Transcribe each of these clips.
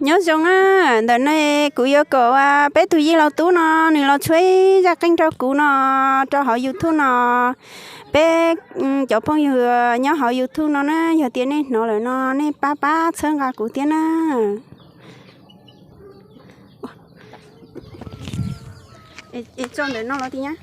Nyob zoo na, ntawm no kuv yuav kom peb tus yij laus tub no nws los tshuab zaj qeej rau kuv no, rau hauv YouTube no. Peb cov phooj ywg nyob hauv YouTube no na, yog tias nej hnov lawm no nej pab pab txhawb nqa kuv thiab na. Es tso ntawm no los tiag nyab.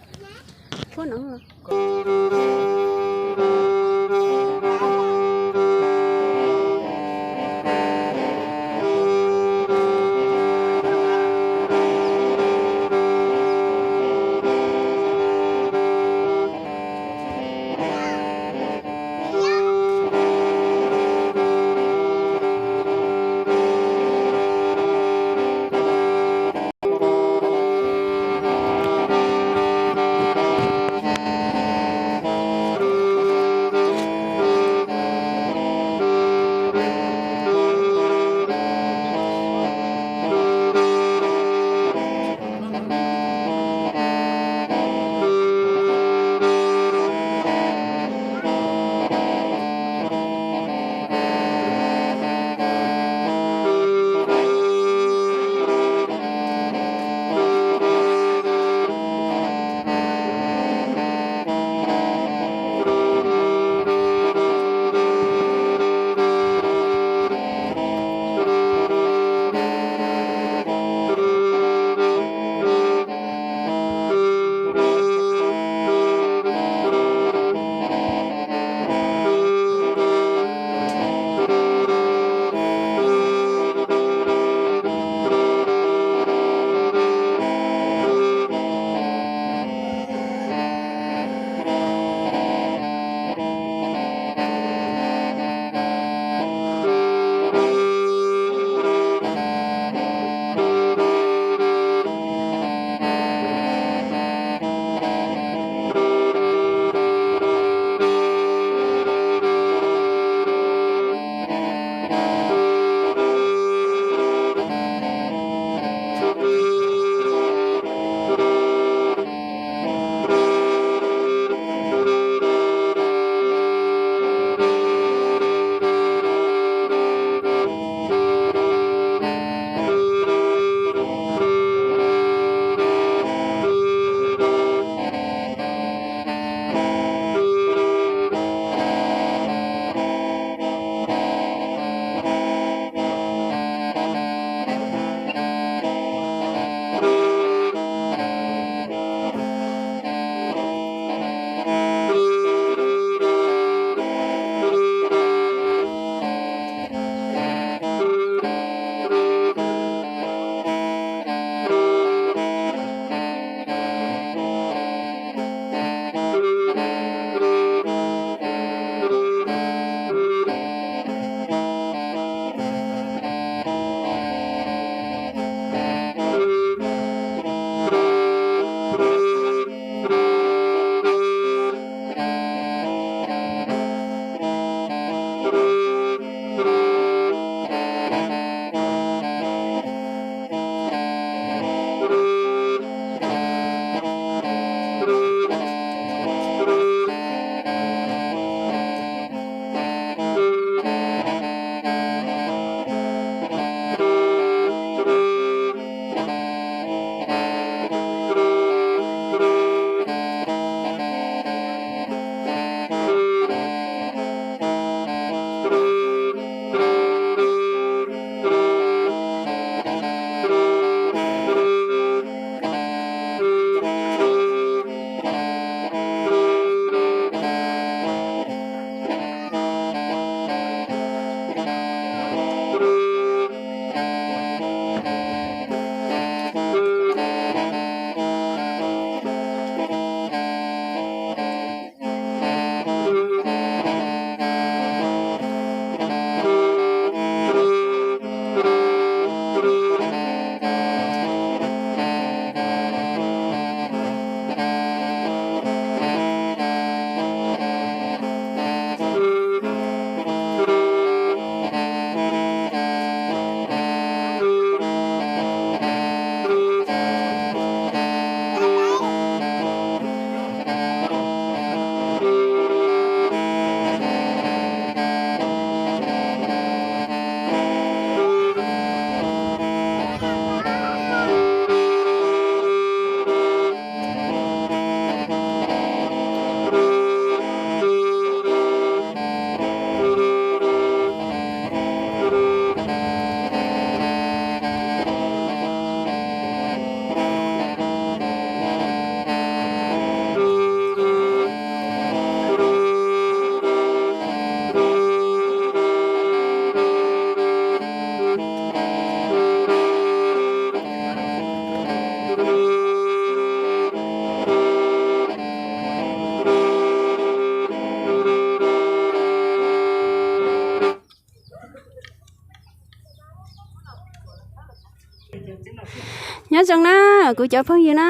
Nyob zoo na, kuv cov phooj ywg na,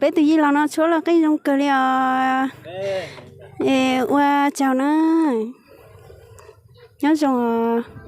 peb tus yij laus no tshuab loj qij zoo kawg li os. Es ua tsaug na. Nyob zoo os.